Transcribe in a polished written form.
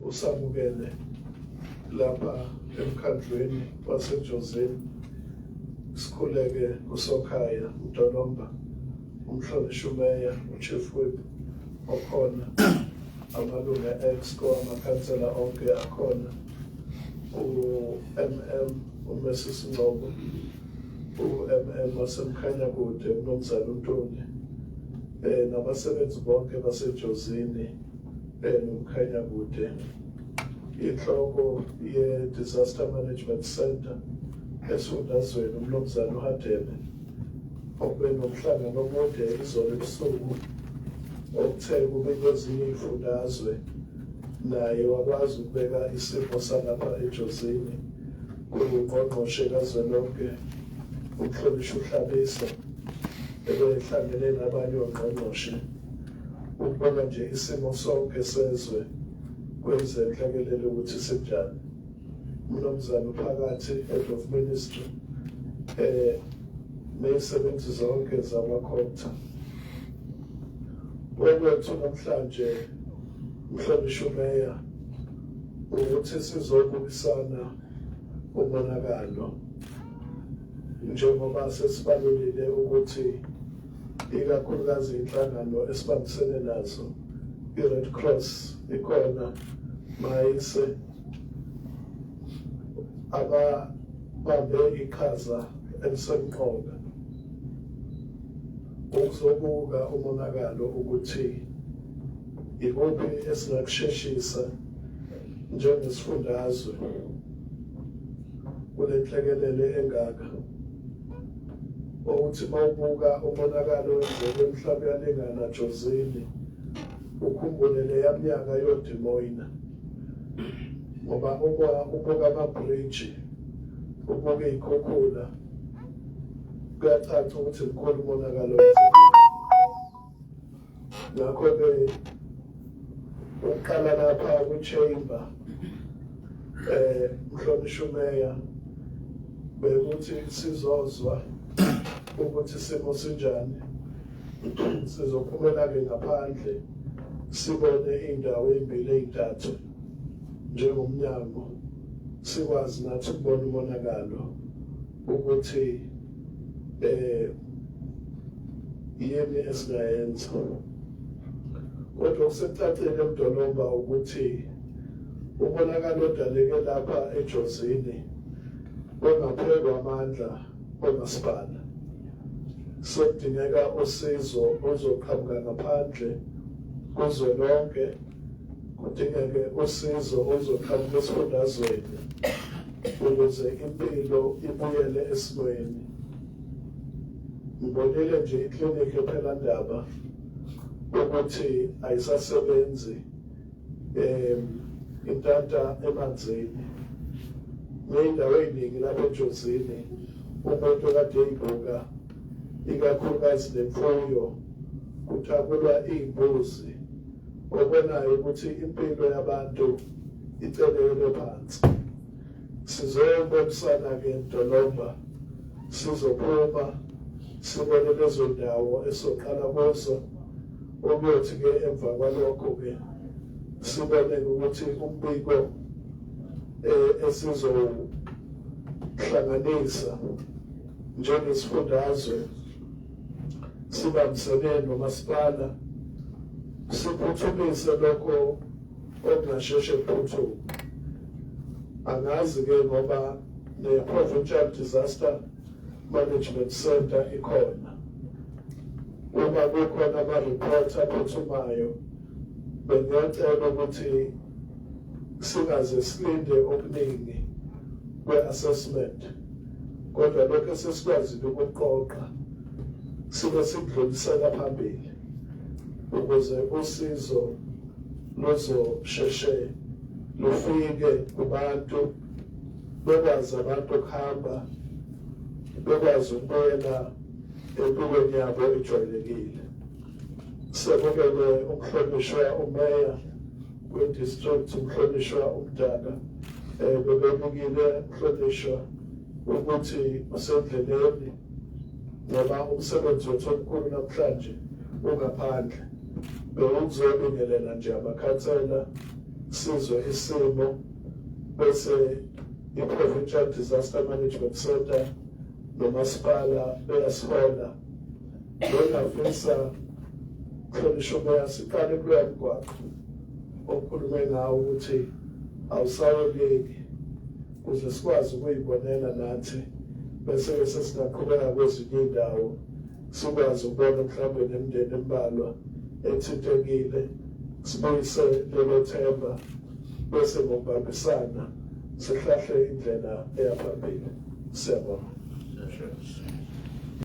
Usamukele lapha emkhandlwini waseJozini. Sikhuleke kusokhaya uDolomba, umhlonishwa umeya, uchief whip okhona, amalungu e-exco, amakhansela onke akhona, u-MM uMrs Ngcobo, u-MM waseMkhanyakude uMnumzane uNtuli, nabasebenzi bonke baseJozini noMkhanyakude, inhloko ye-Disaster Management Center esifundazweni uMnumzane uHadebe, okube nomhlangano omude izolo ebusuku okuthe kube kwezinye iy'fundazwe, naye wakwazi ukubeka isimo salapha eJozini kungqongqoshe kazwelonke umhlonishwa uHlabisa, ebehlangene nabanye ongqongqoshe ukubona nje isimo sonke sezwe kwezenhlekelele ukuthi sinjani. Umnumzane uphakathi, head of ministry, nezisebenzi zonke zakwaCogta. Okwethu namhlanje, mhlonishwa umeya, ukuthi sizobukisana umonakalo njengoba sesibalulile ukuthi ikakhulukazi inhlangano esibambisene nazo, i-Red Cross ikhona, mayise ababambe iqhaza elisemqoka ukuzobuka umonakalo ukuthi ikuphi esingakusheshisa njengesifundazwe kule nhlekelele engaka, ukuthi mawubuka umonakalo wenzeke eMhlabuyalingana Jozini, ukhumbule leya minyaka yodimoyina, ngoba uma ubuka amabhriji, ubuka iy'khukhula, kuyacaca ukuthi mkhulu umonakalo. Ngakho-ke ukuqala lapha kwi-chamber, mhlonishwa umeya, bekuthi sizozwa ukuthi isimo sinjani, sizophumela-ke ngaphandle sibone iy'ndawo ey'mbili ey'ntathu njengomnyango, sikwazi nathi ukubona umonakalo ukuthi yini esingayenza. Kodwa kusecacile eMdolomba ukuthi umonakalo odaleke lapha eJozini ongaphekwa amandla omasipala, sekudingeka usizo oluzoqhamuka ngaphandle kuzwelonke, kudingeke usizo oluzoqhamuka esifundazweni ukuze impilo ibuyele esimweni. Ngibonile nje iklinikhi ePhelandaba ukuthi ayisasebenzi, intanta emanzini, ney'ndawo ey'ningi lapha eJozini umuntu okade eyibuka, ikakhulukazi nemfuyo, kutakulwa iy'mbuzi, obonayo ukuthi impilo yabantu icelekele phansi. Sizobonisana-ke Mdolomba, sizophuma sibone lezo ndawo esoqala kuzo, okuyothi-ke emva kwalokho-ke sibone ukuthi umbiko esizowuhlanganisa njengesifundazwe sibambisene nomasipala, siphuthumise lokho okungasheshe kuphuthume. Angazi-ke ngoba ne-Provincial Disaster Management Center ikhona, uma kukhona ama-report aphuthumayo, bengiyacela ukuthi singaze silinde okuningi kwe-assessment, kodwa lokho esesikwazile ukuqoqa sibe sikudlulisela phambili ukuze usizo luzosheshe lufike kubantu, bekwazi abantu ukuhamba, bekwazi ukubuyela empilweni yabo ejwayelekile. Semukele umhlonishwa umeya we-district, umhlonishwa uMdaka, bebebikile umhlonishwa ukuthi usendleleni, ngoba umsebenzi wethu omkhulu namhlanje ungaphandle, bewukuzobingelela nje amakhansela. Sizwe isimo bese i-Provincial Disaster Management Center nomasipala beyasihola. Bengafisa mhlonishwa umeya siqale kuloya mgwaqo okhulume ngawo ukuthi awusaweleki ukuze sikwazi ukuyibonela nathi bese-ke sesingaqhubeka kwezinye iy'ndawo sikwazi ukubona mhlawumbe nemindeni embalwa ethintekile sibuyise lelo themba bese ngokubambisana sihlahle indlela eya phambili. Siyabonga.